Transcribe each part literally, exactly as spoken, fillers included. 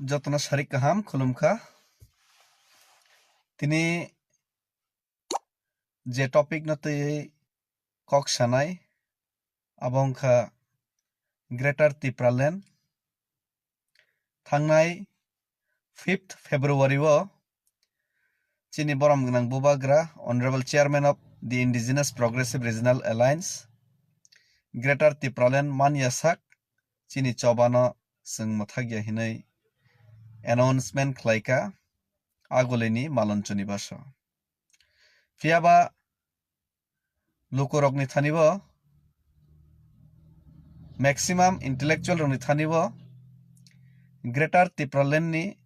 Jotono sarik kaham khulumkha. Tini je topic no twi kok sanai, abo wngkha Greater Tipraland. Thangnai fifth February o chini borom gwnang bubagra, Honorable Chairman of the Indigenous Progressive Regional Alliance, Greater Tipraland man yasak chini chobano chwng mwthakya hinwi announcement khlaikha agulini Malonchoni baso. Phiyaba lukurokni thani bo, maximum intellectual rokni thani bo Greater Tipraland ni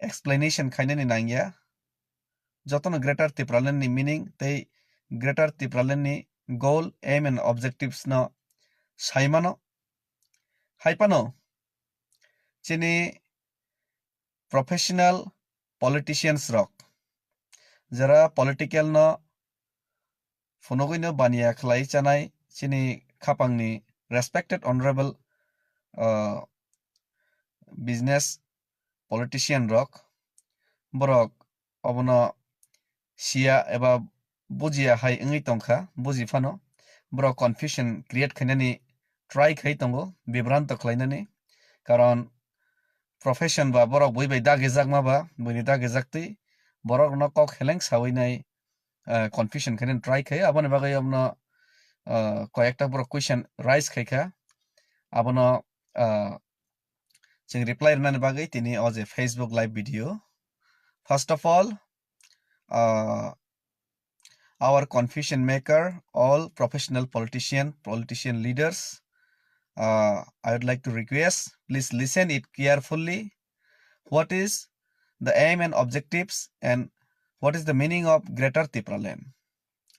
explanation khainani nangya. Jotono Greater Tipraland ni meaning tei Greater Tipraland ni goal, aim and objectives no saimano. Haipano chini professional politicians rok, jera political no phunugwino baniya khlai chanai chini khapangni respected honorable, uh, business politician rok, borok obono siya eba bujiya hai wngwi tongkha, buji phano borok confusion create khainani try khai tongo, bibranto khlainani, karon profession ba borok bui bai dagijakma ba, buini dagijaktwi borokno kok heleng sawi nai, ah, confusion khainani try khai. Aboni bagwi abono, ah, koyekta borok question raise khaikha, abono, ah, chwng reply rwnani bagwi tini o je Facebook live video. First of all, uh, our confusion maker, all professional politician, politician leaders, uh, I would like to request, please listen it carefully. What is the aim and objectives and what is the meaning of Greater Tipraland?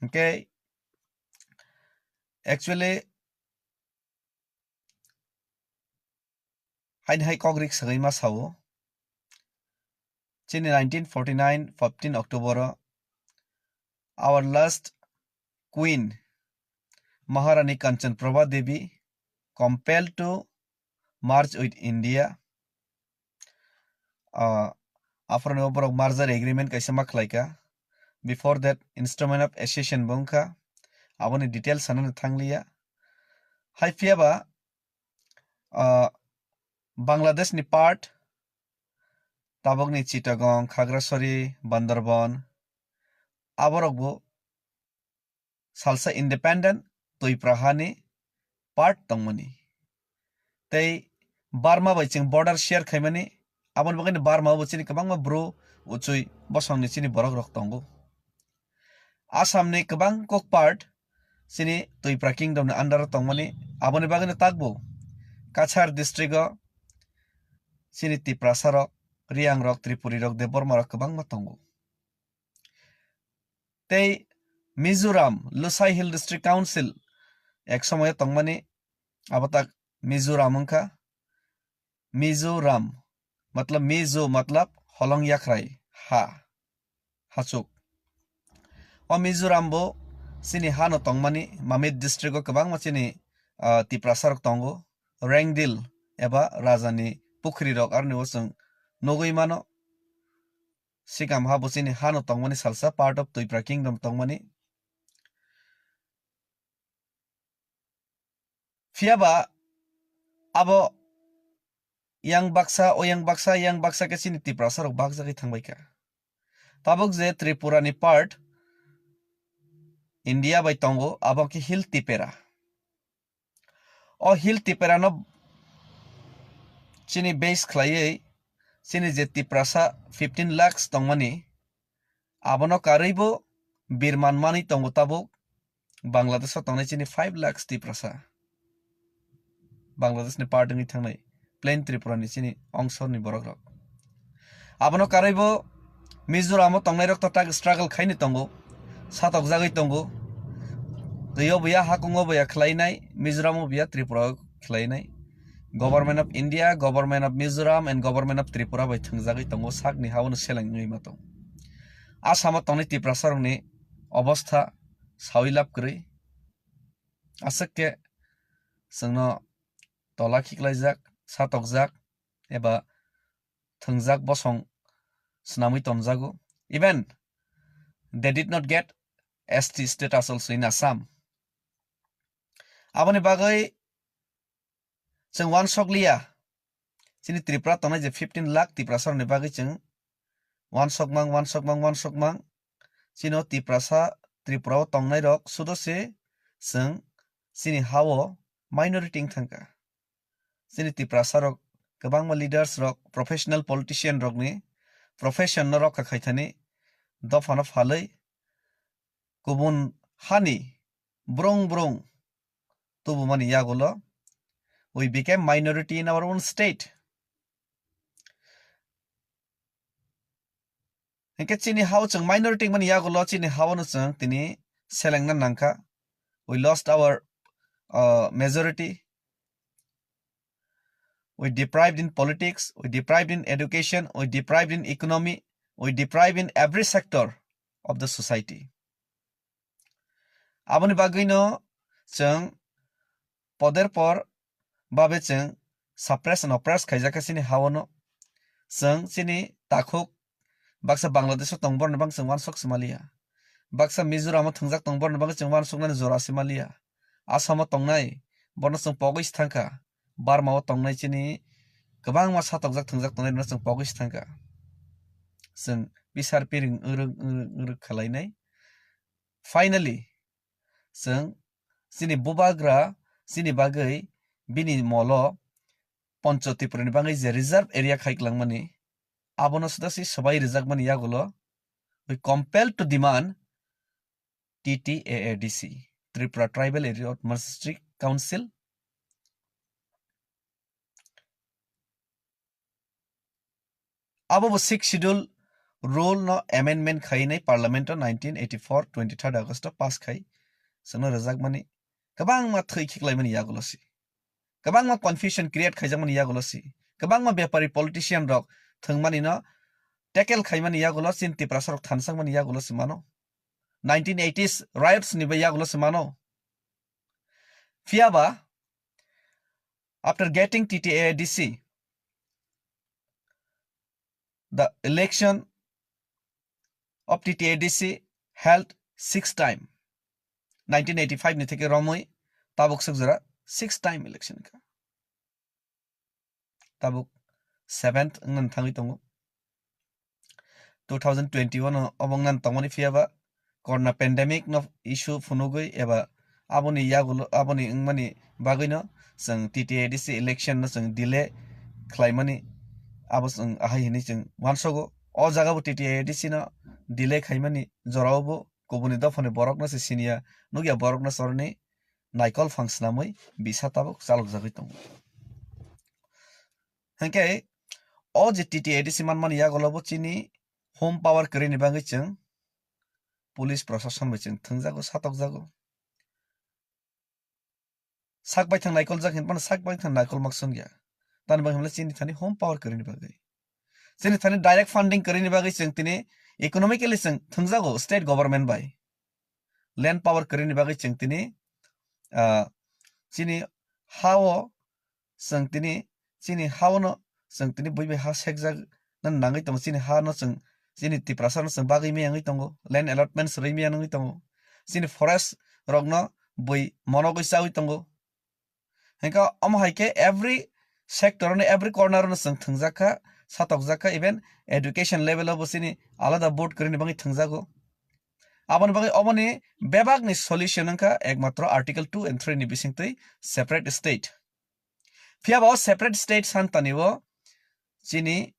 Okay. Actually, haini hai kok rik sagwi ma sao. Chini nineteen forty-nine fifteen October o our last queen Maharani Kanchan Prabha Devi compelled to merge with India. Ah, aphuru borok merger agreement kaisa ma khlaika. Before that, instrument of accession bo wngkha. Aboni details sanani thangliya. Hai phiyaba, ah, Bangladesh ni part, tabukni Chittagong, Khagrasori, Bandarban, aborok bo salsa independent Twipra hani part tongmani. Tei Burma bai chwng border share khaimani, aboni bagwino Burma o bo chini kwbangma bru, uchui, bosongni chini borok rok tongo. Assam ni kwbang kok part chini Twipra kingdom ni under o tongmani, aboni bagwino takbo Cachar district o chini Tiprasa rok, Riang rok, Tripuri rok, Debbarma rok kwbangma tongo. Tei Mizoram, Lusai Hill District Council ek somoyo tongmani, abo tak Mizoram wngkha. Mizoram, matlab Mizo, matlab holong yakhrai, ha, hachuk. O Mizoram bo chini hano tongmani, Mamit district o kwbangma chini, ah, Tiprasa rok tongo. Rengdil eba Rajani Pukhri rok aroni bo chwng nugwi mano. Sikam ha bo chini hano tongmani salsa, part of Twipra kingdom tongmani. Phiyaba abo yang baksa, o yang baksa, yang baksa khe chini Tiprasa rok bakjagwi thangbaikha. Tabuk je Tripura ni part India bai tongo, abo khe Hill Tipera. O Hill Tipera no chini base khlaiwi chini je Tiprasa fifteen lakhs tongmani, abono karwi bo birman manwi tongo tabuk Bangladesh o tongnai chini five lakhs Tiprasa. Bangladesh ni part wngwi thangnai plain Tripura ni chini ongsor ni borok rok. Abono karwi bo Mizoram o tongnai rok to tak struggle khaini tongo, satokjagwi tongo. Twi o bo ya, hakung o bo ya khlainai, Mizoram o bo ya, Tripura o khlainai. Government of India, Government of Mizoram and Government of Tripura bai thwngjagwi tongo, sakni ha o no seleng wngwi ma tong. Assam o tongnai Tiprasa rokni obostha sawi lab kwrwi. Aswk khe chwngno tola khiklaijak, satokjak eba thwngjak bosong swnamwi tonjago. Even they did not get S T status also in Assam. Aboni bagwi chwng uansuk liya. Chini Tripura tongnai je fifteen lakh Tiprasa rokni bagwi chwng uansukmang, uansukmang, uansukmang. Chini o Tiprasa, Tripura o tongnai rok sudo se chwng chini ha o minority wng thangkha. Chini Tiprasa rok kwbangma leaders rok, professional politician rokni profession no rokha khaithani dophano phalwi kubun hani brung brung tubumani yagulo we became minority in our own state. Hinkhe chini ha o chwng minority wngmani yagulo chini ha o no chwng tini selengna nangkha. We lost our, uh, majority. We deprived in politics, we deprived in education, we deprived in economy, we deprived in every sector of the society. Aboni bagwino chwng poder por babe chwng suppress and oppress khaijak kha chini ha o no. Chwng chini takhuk baksa Bangladesh o tong borok no bang chwng uansuk se maliya. Baksa Mizoram o thwngjak tong borok no bang chwng uansuknani jora se maliya. Assam o tongnai borok no chwng pogwi se thangkha. Burma o tongnai chini kwbangma satokjak thwngjak tongnai rok no chwng pogwi se thangkha. Chwng bisar piring wrwk wrwk wrwk khwlainai. Finally, chwng chini bubagra chini bagwi bini molo Poncho Tripura ni bagwi je reserve area khai klangmani, abono suda si swbai rwjakmani yagulo, we compel to demand T T A A D C, Tripura Tribal Area Autonomous District Council. Abo bo Sixth Schedule rule no amendment khainai Parliament o nineteen eighty-four twenty-third August o pass khai. Chwngno rwjakmani kwbangma thwi khiklaimani yagulo si. Kwbangma confusion create khaijakmani yagulo si. Kwbangma bepari politician rok thwngmani no tackle khaimani yagulo chini Tiprasa rok thansakmani yagulo si mano. Nineteen eighties riots ni bai yagulo si mano. Phiyaba, after getting T T A A D C, the election of T T A A D C held six time. Nineteen eighty-five ni theke romwi tabuk swk jora six time election kha. Tabuk seventh wngna thangwi tongo. Two thousand twenty-one o obo wngna tongmani phiyaba corona pandemic no issue phunugwi eba aboni yagulo, aboni wngmani bagwino chwng T T A A D C election no chwng delay khlaimani abo chwng ahai hinwi chwng uansogo. O jaga bo T T A A D C no delay khaimani jorao bo kubuni dophani borok no se siniya nukya, borok no soroni naikol phang swnamwi bisa tabuk chalokjagwi tongo. Hinkhe o je T T A A D C manmani yagulo bo chini home power kwrwini bagwi chwng police prosason bai chwng thwngjago, satokjago. Sak baithang naikoljak hinphano sak baithang naikol mak songya. Tani bagwi hwnle chini thani home power kwrwini bagwi. Chini thani direct funding kwrwini bagwi chwng tini economically chwng thwngjago state government bai. Land power kwrwini bagwi chwng tini, ah, chini ha o chwng tini, chini ha o no chwng tini bui bai ha sekjak nani nangwi tongo. Chini ha no chwng, chini Tiprasa no chwng bagwi miyangwi tongo, land allotments rwi miya nangwi tongo. Chini forest rok no bui monogwi chawi tongo. Hinkhe omo hai khe every sector ni, every corner no chwng thwngjak kha, satokjak kha, even education level o bo chini alada board kwrwini bagwi thwngjago. Aboni bagwi oboni bebak ni solution wngkha ekmatro Article two and three ni bisingtwi separate state. Phiyaba o separate state santani o chini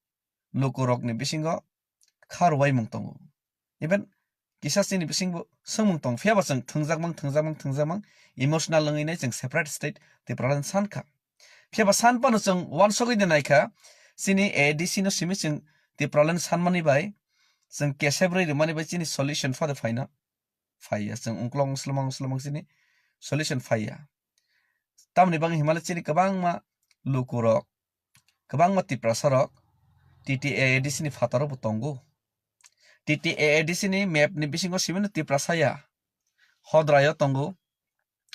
lukurokni bisingo kha rwbaimung tongo. Even kisa chini bisingbo swngmung tongo. Phiyaba chwng thwngjakmang, thwngjakmang, thwngjakmang emotional wngwi nai chwng separate state Tipraland sankha. Phiyaba sanphano chwng uansugwi de naikha, chini A D C no simi chwng Tipraland sanmani bai, chwng kesep rwi rwmani bai chini solution phade phaina phaiya. Chwng ungklok ungslomang ungslomang chini solution phaiya. Tamoni bagwi himale chini kwbangma lukurok, kwbangma Tiprasarok T T A A D C ni phataro bo tongo. T T A A D C ni map ni bisingo simino Tiprasa ya. Hodrayo tongo,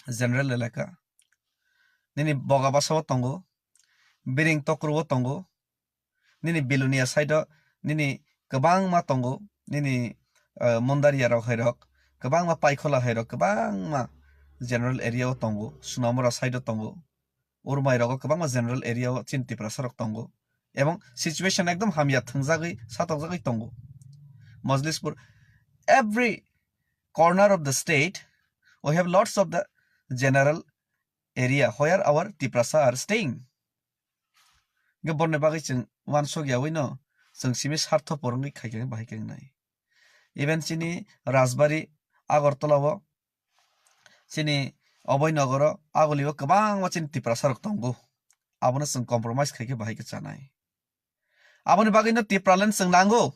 general elaka. Nini Bogabasa o tongo, Biring Tokro o tongo, Nini Belonia side o nini kwbangma tongo, nini, ah, Mundaria rok hai rok, kwbangma Paikhola hai rok, kwbangma general area o tongo, Sunamura side o tongo, Urmai rogo kwbangma general area o chini Tiprasa rok tongo, ebong situation ekdom hamya thwngjagwi satokjagwi tongo. Mojlispur, every corner of the state, we have lots of the general area where our Tiprasa are staying. Hingke borni bagwi chwng uansuk yaui no, chwng simi sartho porongwi khaikhe bahai khe wngnai. Even chini Rajbari, Agartala o, chini Abhainagar o, Aguli o kwbangma chini Tiprasa rok tongo. Abono chwng compromise khaikhe bahai khe chanai. Aboni bagwino Tipraland chwng nango.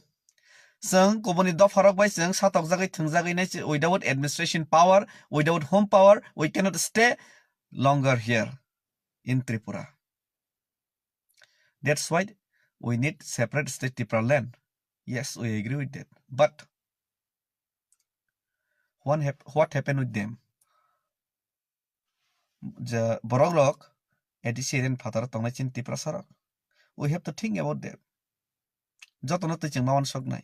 Chwng kubuni dopharok bai chwng satokjagwi thwngjagwi nai, without administration power, without home power, we cannot stay longer here in Tripura. That's why we need separate state Tipraland. Yes, we agree with that. But what hap-, what happened with them? Je borok rok A D C area ni phataro tongnai chini Tiprasa rok. We have to think about that. Jotono twi chwng ma uansuknai.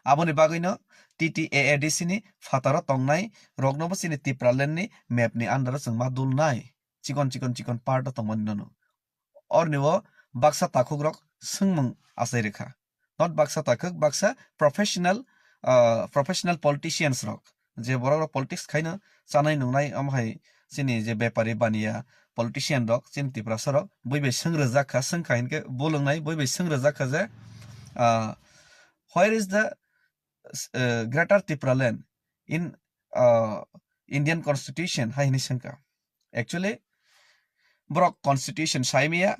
Aboni bagwino T T A A D C ni phataro tongnai rokno bo chini Tipraland ni map ni under o chwng ma dulnai. Chikon chikon chikon part o tongmani nono. Orni o baksa takhuk rok swngmung achai rwkha. Not baksa takhuk, baksa professional, ah, professional politicians rok. Je borok rok politics khaino chanai nungnai, omo hai chini je bepari baniya politician rok, chini Tiprasa rok, bui bai swng rwjak kha, swng kha hinkhe bul wngnai, bui bai swng rwjak kha je, ah, where is the, uh, Greater Tipraland in, uh, Indian Constitution hai hinwi swngkha. Actually, borok Constitution saimaya,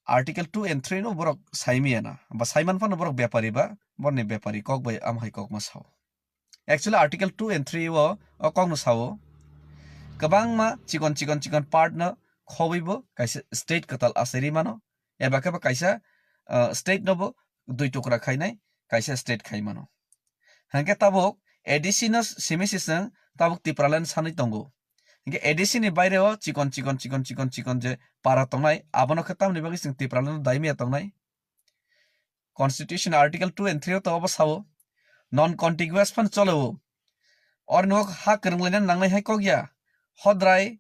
Article two and three no borok saimaya na, ba saiman phano borok bepari ba, borni bepari kok bai am hai kok ma sao. Actually, Article two and three o, o kok no sao, kwbangma chikon chikon chikon part no khobwi bo kaisa state kwtal achairi mano, eba khe bo kaisa, uh, state no bo dui tukra khainai, kaisa state khai mano. Hingke tabuk A D C no simi siseng tabuk Tipraland sanwi tongo. Hingke A D C ni baire o chikon chikon chikon chikon chikon je para tongnai, abono khe tamni bagwi chwng Tipraland no daimia tongnai. Constitution Article two and three o to obo sao, non contiguous phan cholo o. Orni o ha kwrwnglaina nangnai hai kok ya. Hodrai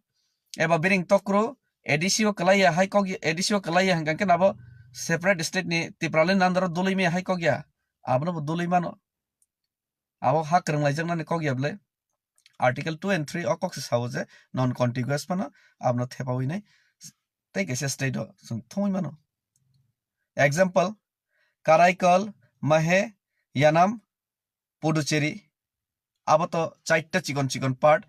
eba Biring Tokro A D C o kwlai ya hai kok ya, A D C o kwlai ya hingka khe nabo separate state ni Tipraland ni under o dului maya hai kok ya. Abono bo dului mano. Abo ha kwrwng laijaknani kok ya bwle. Article two and three o kok se sao je non contiguous phano abono thepawi nai tei kaisa state o chwng thumwi mano. Example, Karaikal, Mahe, Yanam, Puducherry, abo to chaita chikon chikon part,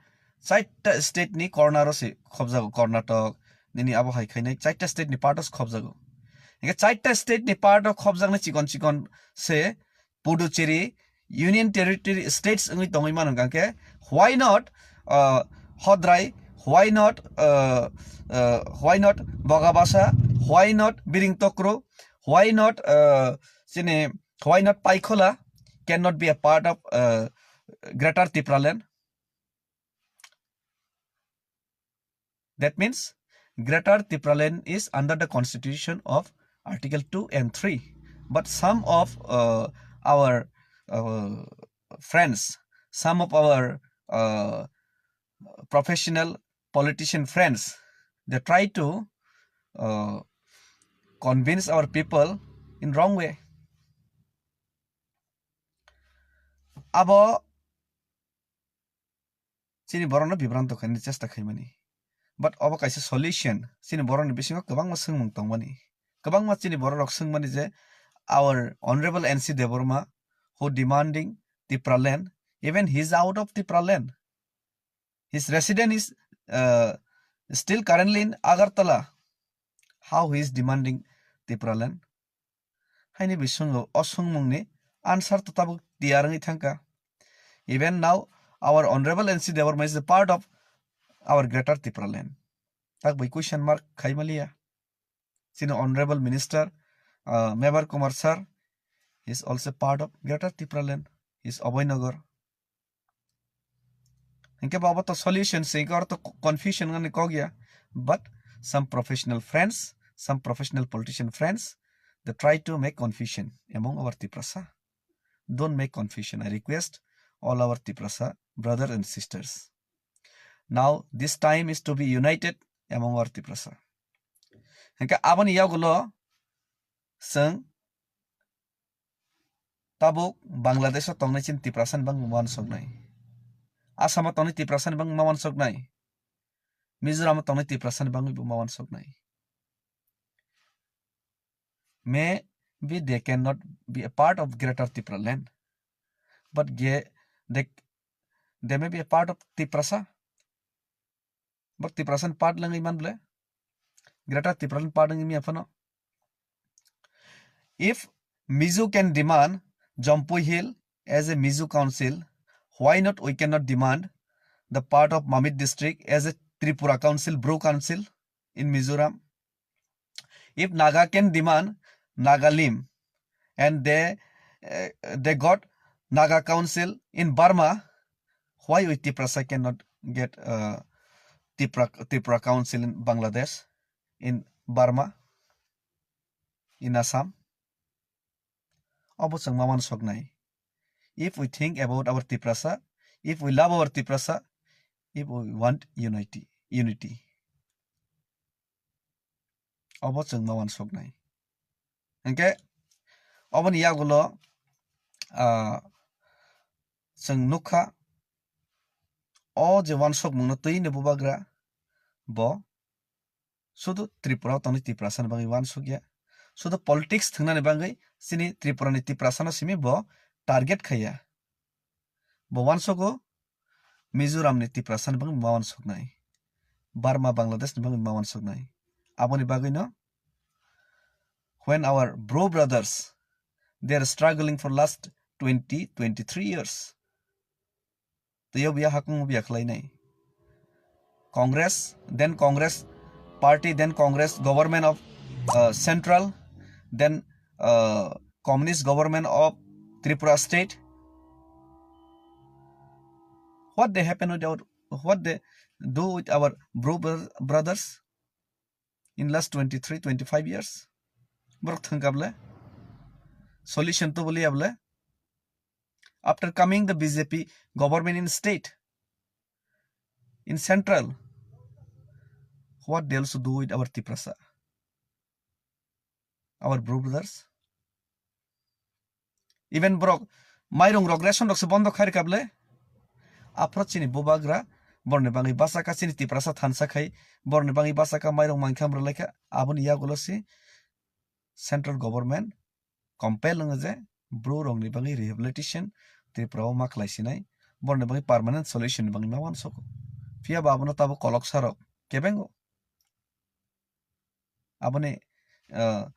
chaita state ni corner o se khobjago, Karnatok, nini abo hai khainai chaita state ni part o se khobjago. Hingke chaita state ni part o khobjaknai chikon chikon se Puducherry, Union Territory states wngwi tongwi mano hingke, why not, uh, Hodrai, why not, uh, uh, why not Bogabasa, why not Biring Tokro, why not, uh, chini, why not Paikhola cannot be a part of, uh, Greater Tipraland? That means Greater Tipraland is under the constitution of Article two and three. But some of, uh, our, uh, friends, some of our, uh, professional politician friends, they try to, uh, convince our people in wrong way. Abo chini borokno bibranto khainani chesta khaimani. But obo kaisa solution, chini borokni bisingo kwbangma swngmung tongmani. Kwbangma chini borok rok swngmani je our honorable N C Debbarma who demanding Tipraland, even he is out of Tipraland. His resident is, uh, still currently in Agartala. How he is demanding Tipraland? Haini bisingo o swngmungni answer to tabuk tiyar wngwi thangkha. Even now, our honorable N C Debbarma is a part of our Greater Tipraland. Tak bai question mark khai maliya. Chini honorable minister, uh, Mebar Kumar sir, he is also part of Greater Tipraland. He is Abhainagar. Hingke bo abo to solution se, hingke oro to co-, confusion wngani kok ya. But some professional friends, some professional politician friends, They try to make confusion among our Tiprasa. Don't make confusion. I request all our Tiprasa brothers and sisters. Now, this time is to be united among our Tiprasa. Hingke aboni yagulo chwng tabuk Bangladesh o tongnai chini Tiprasa ni bangwi ma uansuknai. Assam o tongnai Tiprasa ni bangwi ma uansuknai. Mizoram o tongnai Tiprasa ni bangwi bo ma uansuknai. Maybe they cannot be a part of Greater Tipraland, but ge-, they, they may be a part of Tiprasa. But Tiprasan part langwi man ble. Greater Tipraland part wngwi manya phano. If Mizo can demand Jampui Hill as a Mizo council, why not we cannot demand the part of Mamit district as a Tripura council, Bru council in Mizoram? If Naga can demand Nagalim and they, uh, they got Naga council in Burma, why we Tiprasa cannot get, uh, Tipra, Tipra council in Bangladesh, in Burma, in Assam? Obo chwng ma uansuknai. If we think about our Tiprasa, if we love our Tiprasa, if we want unity, unity. Obo chwng ma uansuknai. Hingke oboni yagulo, ah, chwng nukha, o je uansukmungno twi ni bubagra bo sudu Tripura o tongnai Tiprasa ni bagwi uansukya. Sudu politics thwngnani bagwi chini Tripura ni Tiprasa no simi bo target khaiya. Bo uansugo Mizoram ni Tiprasa ni bagwi ma uansuknai. Burma, Bangladesh ni bagwi ma uansuknai. Aboni bagwino, when our Bru brothers, they are struggling for last twenty, twenty-three years. Twiyo biya hakung biya khlainai. Congress, then Congress party, then Congress government of, uh, central, then, uh, communist government of Tripura state. What they happen with our, what they do with our Bru bro-, brothers in last twenty-three, twenty-five years? Borok thwngkable? Solution to boli able? After coming the B J P government in state, in central, what they also do with our Tiprasa, our Bru brothers? Even borok mairung rok, ration rok se bondo khairikable? Aphro chini bubagra borni bagwi bachakha, chini Tiprasa thansa khai borni bagwi bachakha, mairung mankha, amrwlaikha, aboni yagulo se central government compel wngo je Bru rokni bagwi rehabilitation Tripura o ma khlai sinai, borni bagwi permanent solution ni bagwi ma uansukgo. Phiya ba abono tabuk koloksa rok kebengo. Aboni, ah,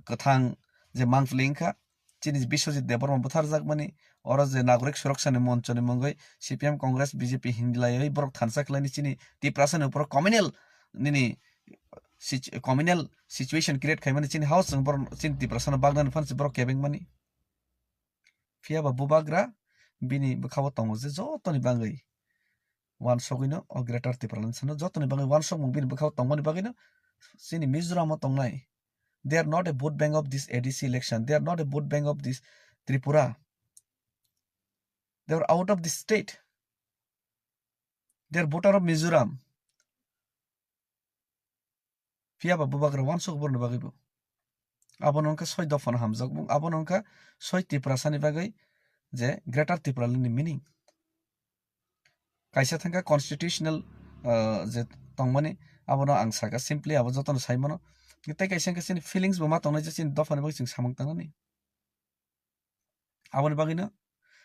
kwthang je mangpili wngkha, chini Biswajit Debbarma butharjakmani, oro je Nagorik Surakshani Monchoni mungwi C P M, Congress, B J P hinlaiwi borok thansa khlaini chini Tiprasani uporo communal nini situ-, communal situation create khaimani chini house chwng borok chini Tiprasano bagnani phansi borok kebengmani. Phiya ba bubagra bini bwkhao tongo je jotoni bagwi uansugwino o Greater Tipraland sano jotoni bagwi uansukmung bini bwkhao tongmani bagwino chini Mizoram o tongnai. They are not a vote bank of this A D C election. They are not a vote bank of this Tripura. They are out of the state. They are voter of Mizoram. Phiya ba bubagra uansuk borokni bagwi bo. Abono wngkha soi dophano hamjakmung, abono wngkha soi Tiprasani bagwi je Greater Tipraland ni meaning. Kaisa thangkha constitutional, ah, je tongmani, abono ang sakha simply abo jotono sai mano. Tei kaisa wngkha chini feelings bo ma tongnai je chini dophani bagwi chwng samung tangnani. Aboni bagwino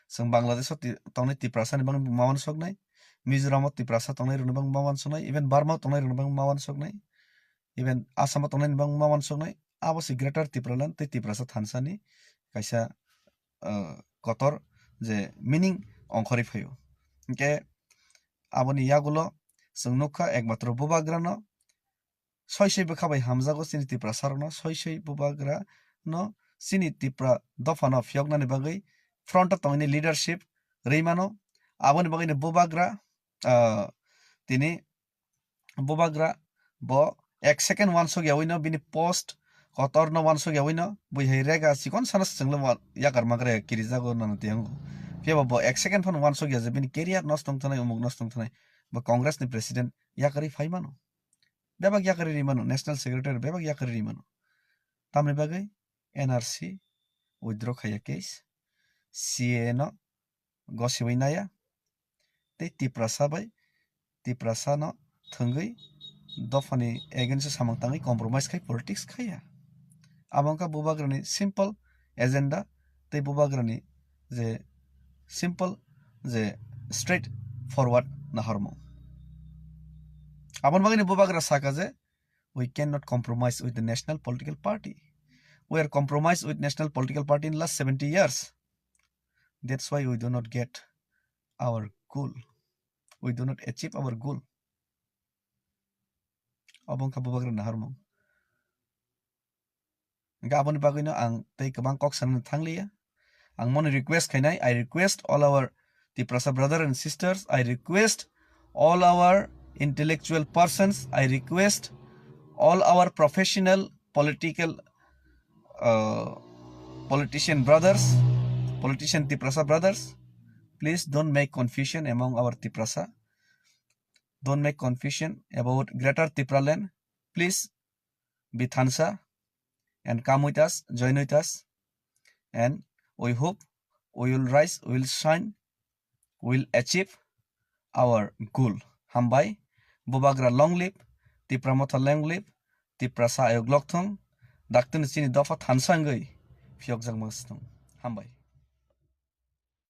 chwng Bangladesh o ti-, tongnai Tiprasa ni bagwi ma uansuknai, Mizoram o Tiprasa tongnai rokni bagwi ma uansuknai, even Burma o tongnai rokni bagwi ma uansuknai, even Assam o tongnai ni bagwi ma uansuknai, abo se Greater Tipraland tei Tiprasa thansa ni kaisa, ah, kotor je meaning ongkhorwi phaio. Hinkhe aboni yagulo chwng nukha ekmatro bubagrano soi soi bwkha bai hamjago chini Tiprasa rokno, soi soi bubagra no chini Tipra dopha no phiyoknani bagwi front o tongwi leadership rwi mano. Aboni bagwi no bubagra, ah, tini bubagra bo ek second uansuk yaui no bini post Kotor no wansuk ya wino, bui hai rega chikon sana se chwnglo wa-, yakar makre kirijago nana tiyango. Phiya bo, bo ek second phano wansuk ya je bini career nosto wng thanai, umuk nosto wng thanai. Bo Congress ni president yakarwi phai mano. Bebak yakarwi ri mano, national secretary bebak yakarwi ri mano. Tamni bagwi N R C withdraw khaiya case, C A A no gosiwi naya, tei Tiprasa bai Tiprasa no thwngwi dophani against o samung tangwi compromise khai politics khaiya. Abo wngkha bubagrani simple agenda tei bubagrani je simple je straight forward nahormung. Aboni bagwino bubagra saka je, "We cannot compromise with the national political party. We are compromised with national political party in last seventy years. That's why we do not get our goal. We do not achieve our goal." Obo wngkha bubagra nahormung. Hingke aboni bagwino ang tei kwbang kok sanani thangliya. Ang moni request khainai, I request all our Tiprasa brother and sisters, I request all our intellectual persons, I request all our professional political, uh, politician brothers, politician Tiprasa brothers, please don't make confusion among our Tiprasa. Don't make confusion about Greater Tipraland. Please be thansa and come with us, join with us, and we hope we will rise, we will shine, we will achieve our goal. Hambai, bubagra long live, Tipra Motha long live, Tiprasa ayok lok thung, daktini chini dopha thansa wngwi phiyokjak mang si thung. Hambai.